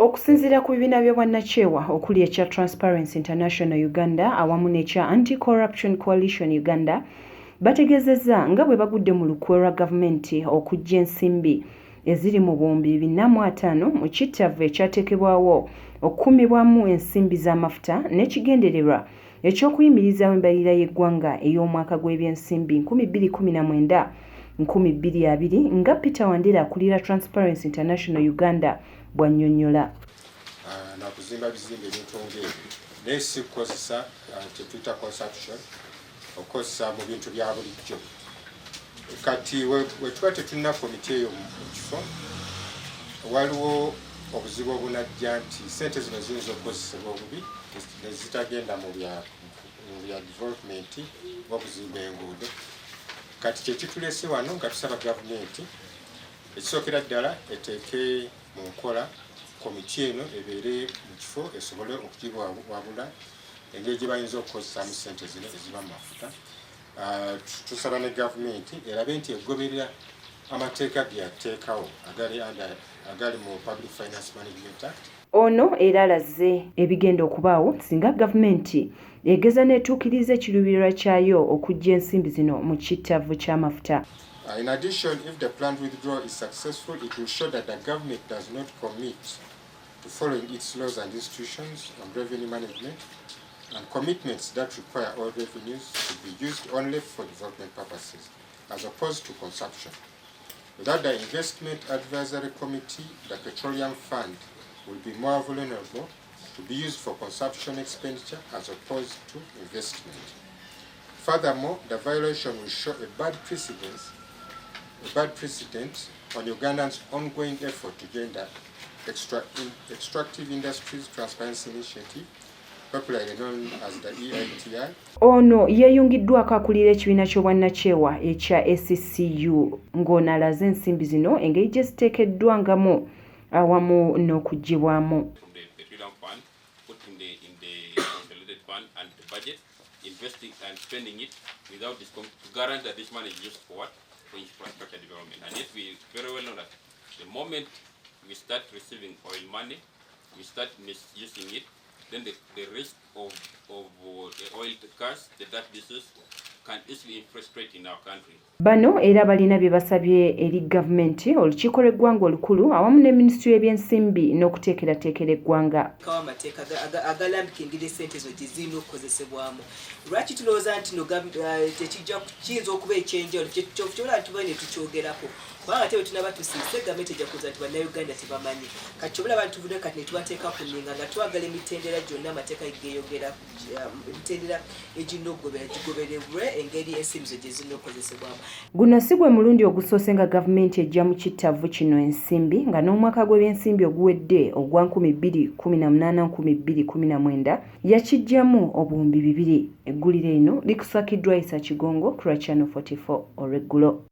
Okusinziira ku bibiina by'obwannakyewa okuli ekya Transparency International Uganda awamu n'ekya Anti-Corruption Coalition Uganda bategeezezza nga bwe bagudde mu lukwe lwa gavumenti okuggya ensimbi eziri mu buwumbi 450 mu kittavu ekyateekebwawo okukuumibwamu ensimbi z'amafuta n'ekigendererwa eky'okuyimirizaawo embalirira y'eggwanga ey'omwaka gw'ebyensimbi 2019 2020 nga Peter Wandera akulira Transparency International Uganda bw'annyonnyola. Nakuzimba bizimbe ebintu ng'ebyo, naye si kukozesa kyetuyita consumption, okukozesa mu bintu bya bulijjo. Kati wetuba tetulina komiti eyo mu kifo, waliwo obuzibu obunajja nti sente zino ziyinza okukozesebwa obubi nezitagenda mu bya development ng'okuzimba enguudo. Kati kyekitulese wano nga tusaba gavumenti ekisookera ddala eteeke mu nkola komiti eno ebeere mu kifo esobole okugiwabula engeri gye bayinza okukozesaamu sente zino eziba mu mafuta. Tusaba ne gavumenti erabe nti egoberera amateeka ge yateekawo agali mu Public Finance Management Act. Ono era alaze ebigenda okubaawo singa gavumenti egeza n'etuukiriza ekiruubirirwa kyayo okuggya ensimbi zino mu kittavu ky'amafuta. In addition, if the planned withdrawal is successful, it will show that the government does not commit to following its laws and institutions on revenue management and commitments that require all revenues to be used only for development purposes, as opposed to consumption. Without the Investment Advisory Committee, the Petroleum Fund will be more vulnerable to be used for consumption expenditure as opposed to investment. Furthermore, the violation will show a bad precedent on Uganda's ongoing effort to join the Extractive Industries Transparency Initiative, popularly known as the EITI. Ono yeeyungiddwako akulira ekibiina ky'obwannakyewa ekya ACCU ng'ono alaze ensimbi zino engeri gye ziteekeddwangamu awamu n'okuggyibwamu. From the petroleum fund, put in the consolidated fund and the budget, investing and spending it without this to guarantee that this money is used for what? For infrastructure development. And yet we very well know that the moment we start receiving oil money, we start misusing it, then the risk of the oil curse, the Dutch disease, can easily infiltrate in our country. Bano era balina bye basabye eri gavumenti, olukiiko lw'eggwanga olukulu awamu ne minisitule y'ebyensimbi n'okuteekerateekera eggwanga. Kawo amateeka agalambika engeri esente ezo gye zirina okukozesebwamu. Lwaki tulowooza nti no tekijja kiyinza okuba ekyenjawulo? Kyolaba tubaye ne tukyogerako, kubanga ate bwe tunaba tusiise, gavumenti ejja kuza nti Bannayuganda tebamanyi. Kati kyobulaba ntuvudde kati ne tubateeka ku nninga nga twagala emitendera gyonna amateeka geeyogera, emitendera egirina okugobera gigoberebwe, engeri ensimbi zo gye zirina okukozesebwamu. Guno si gwe mulundi ogusoose nga gavumenti ejja mu kittavu kino ensimbi, nga n'omwaka gw'ebyensimbi oguwedde ogwa 2018-2019 yakiggyamu obuwumbi 2. Eggulire lino likusakiddwa Isa Kigongo ku lwa Channel 44 olw'eggulo.